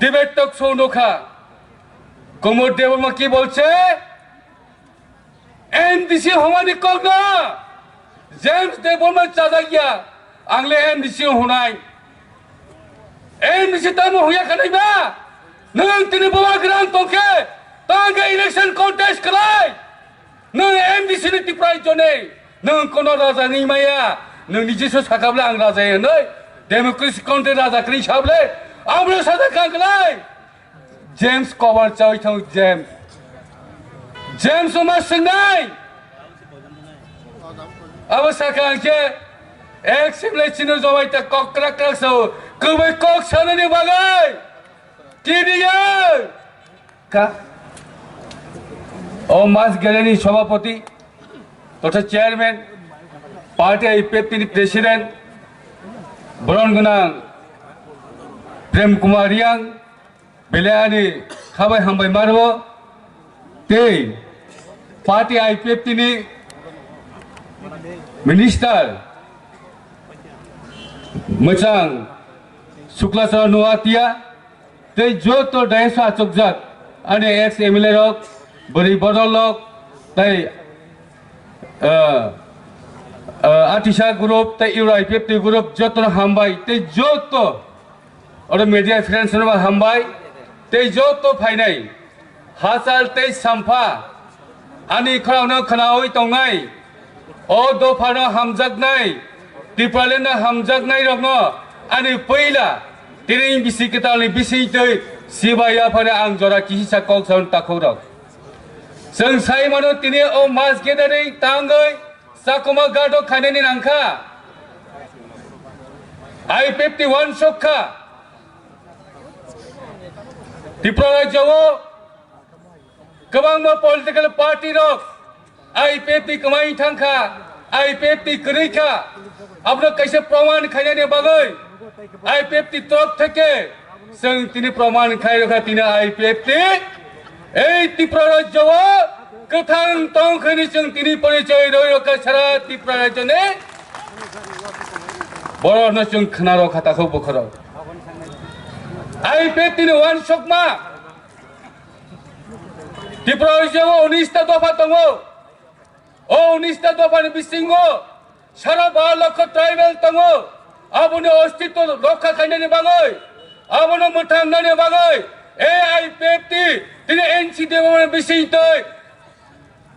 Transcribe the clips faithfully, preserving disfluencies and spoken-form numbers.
Tibet talk show nukha. Kumar Debbarma ki bolche? M D C homani kokno James Debbarma chajak ya. Angle M D C hunai. M D C tamo huya khanai ba? Nwng tini boba grang tongkhe, tangke election contest khlai. Nwng M D C ni Tipra jone, nwng kono raja ni maya, nwng niji so sakable ang raja ya noi. Democracy country raja kri sable, amro saja kangklai. James cover chawi thang James. James uma singnai. Abo saka angke, ek simle chino jawai ta kok krak krak so, kubai kok sana ni bagai. Kini ya. Ka. O mas geleni sabhapati, totha chairman, party I P F T ni president, boron gnang Prem Kumar Riang, bele ani khabai hambai marbo, tei party I P F T ni minister, mwchang Sukla Charan Noatia, tei joto dais o achukjak ani ex M L A rok, bwrwi bodol rok, tei, ah, ah, Atisa group tei Euro I P F T group jotono hambai, tei joto oro media friends no hambai, tei joto phainai hachal tei sampha ani khorang no khwnawi tongnai. O dophano hamjaknai, Tipraland no hamjaknai rokno ani puila tini bisi kwtalni bisingtwi sibai yaphano ang jora kisisa kok sawi takhuk rok. Chwng sai mano tini o mass gathering tangwi Chakuma Ghat o khainani nangkha. I P F T one sokha. Tripura rajyo o kwbangma political party rok I P F T kwmai thangkha, I P F T kwrwi kha, abono kaisa proman khainani bagwi I P F T torop theke chwng tini proman khai rokha tini I P F T ei Tripura rajyo o kwthang tong khani chwng tini porichoi roi rokha sara Tripura rajyo ni borokno chwng khna rokha takhuk bukhoro I P F T ni uansukma Tripura rajyo o unis ta dopha tongo. O unis ta dopha ni bisingo sara ba lokho tribal tongo. Aboni ostitw rokha khainani bagwi, abono mwthangnani bagwi A I P F T tini N C D O ni bisingtwi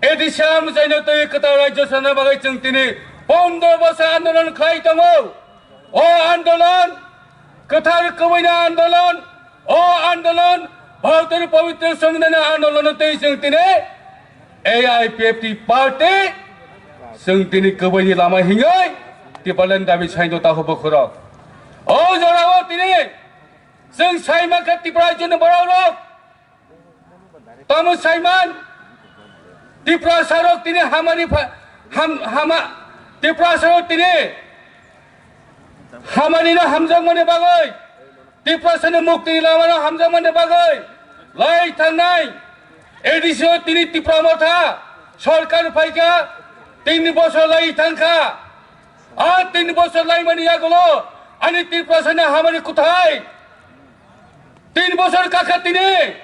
A D C amchaino twi kwtal rajyo sana bagwi chwng tini pondro bosor andolon khlai tongo. O andolon kwthar kwbwini andolon, o andolon Bharatni pabitro songwidhan andolon twi chwng tini A I P F T party chwng tini kwbwini lama hingwi Tipraland dabi saino taho bokhorok. O jorao tini chwng saima kha Tripura rajyoni borok rok. Tamo saiman Tiprasa rok tini hamani pha-, ham-, hama, Tiprasa rok tini hamani no hamjakmani bagwi, Tiprasa ni mukti ni lama no hamjakmani bagwi lai thangnai A D C o tini Tipra Motha sorkar phaikha, tin bosor lai thangkha. A tin bosor laimani yagulo ani Tiprasa ni hamani kuthai Tin bosor kakha tini,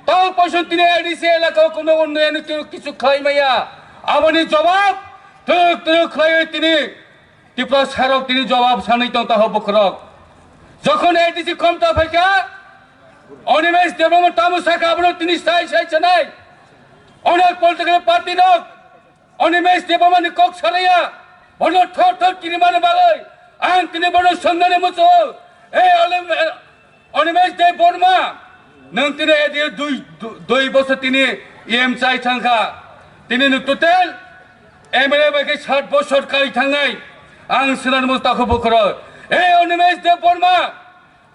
tao poison tini A D C elaka o kuno unnoyon ki-, kichu khlai maya. Aboni jawab twrwk twrwk khlaiwi tini Tiprasa rok tini jawab sanwi tong taho bokhorok. Jokhon A D C khomta phaikha, Animesh Debbarma tamo sakha abono tini sai sai chanai. Onek political party nok Animesh Debbarma ni kok salaya, bono thor thor kirimani bagwi ang tini bono songnani muchungo. Ei Olim-, Animesh Debbarma, nwng tini edi dui, du-, dui bosor tini E M chai thangkha. Tini nwng total M L A bai khe sat bosor kai thangnai. Ang swnani muchung takhuk bokhorok. Ei Animesh Debbarma,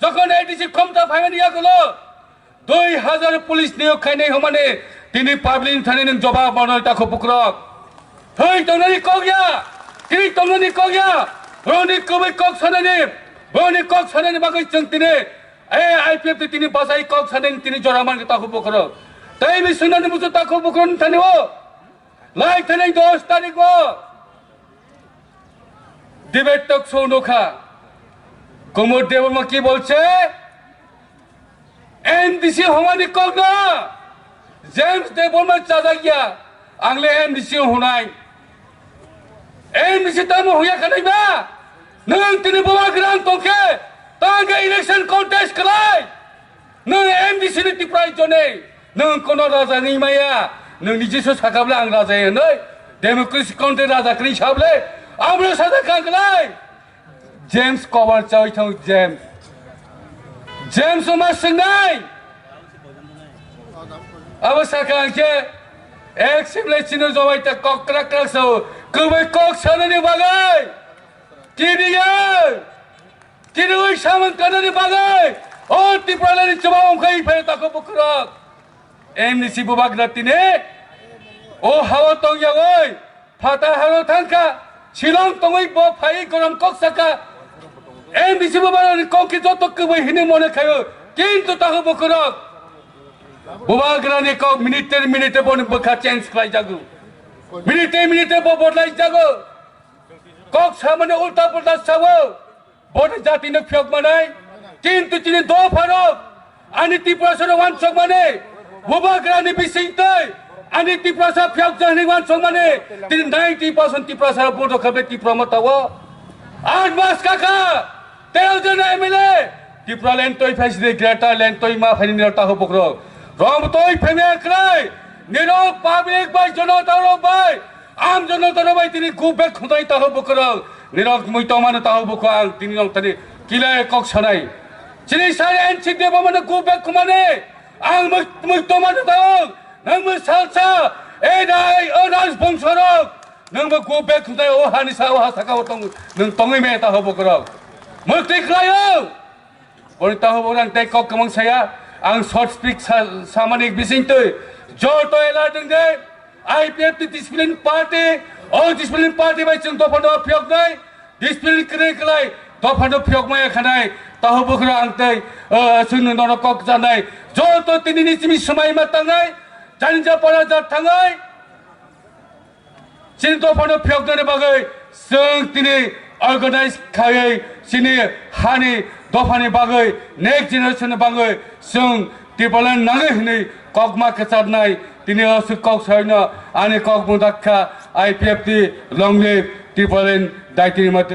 jokhon A D C khomta phaimani yagulo, Dui hajar police niyok khainai hwnmani tini public ni thani nwng jawab mano takhuk bokhorok. Thwi tongnani kok ya, thwi tongnani kok ya. Borokni kwbwi kok sanani, borokni kok sanani bagwi chwng tini, eh, I P F T tini bachai kok sanani tini jora mankha takhuk bokhorok. Tei bini swngnani muchung takhuk bokhorokni thani o lai thanai dos tarik o debate talk show nukha. Kumar Debbarma ki bolche? M D C hwnmani kokno James Debbarma chajak ya, ang le M D C hwnai. M D C tamo hwnya khanai ba? Nwng tini Bubagra tongkhe, tangkhe election contest khlai. Nwng M D C ni Tipra jone, nwng kono raja ni maya, nwng niji so sakabla ang raja ya noi. Democracy country raja kri sable, amro sada kang khlai. James cover chawi thong James. James ma singnai. Abo saka angke ek simle chino jawai ta kok krak krak sao. Kubai kok sanani bagai. Kini ya. Kini ui saman kanani bagai. O Tipralani chuma ongkai phe tako bukrok. M D C Bubagra tine. O hawa tong ya oi. Phata haro thangkha, Shillong tongwi bo phai gorom kok saka. M D C bo barani kok ki joto kwbai hini mone khayo, kintu tahu bokhorok. Bubagrani kok minute minute boni bwkha change khlai jago. Minute minute bo bodlai jago. Kok samani ulta pulta sawo. Bono jatino phiyok manai, kintu chini dopharok ani Tiprasano wansok mani, Bubagrani bisingtwi ani Tiprasa phiyok jani wansok mani, tini ninety percent Tiprasa bodo khabe Tipra matawo. Aat mas kaka, tero jona M L A, Tipraland toi phaisidi, Greaterland toi ma phaini nirok tahu bukrok. Rom toi phaimya krai, nirok public bai jonota rok bai, Am jono tono bai tini go back khunai taho bokorok. Nirok mui tomano taho boko ang tini nong tani kilai kok sanai. Chini sai N C Debbarmano go back khumani. Ang mui, mui tomano taho. Nang mui salsa. E dai o nas bongsorok. Nang bo go back khunai o hani sa o ha saka o tong. Nang tongwi me taho bokorok. Mui tikhlayo. Boni tahu borang tei kok kwmang saya, ang short speech sa-, samani bisingtwi joto alert wng de, I P F T discipline party, o discipline party bai chwng dophano phiyoknai, discipline kwrwi kwlai dophano phiyokmaya khanai, tahu bukhro ang tei, uh, chwng nono kok janai, joto tinini simi swmai ma tangnai, janija para jat thangai, Chini dophano phiyoknani bagwi chwng tini organize khaiwi chini hani dophani bagwi next generation ni bagwi chwng Tipraland nangwi hwnwi kokma kwcharnai tini o swk kok saino ani kok mudakha I P F T long live Tipraland daitini mate.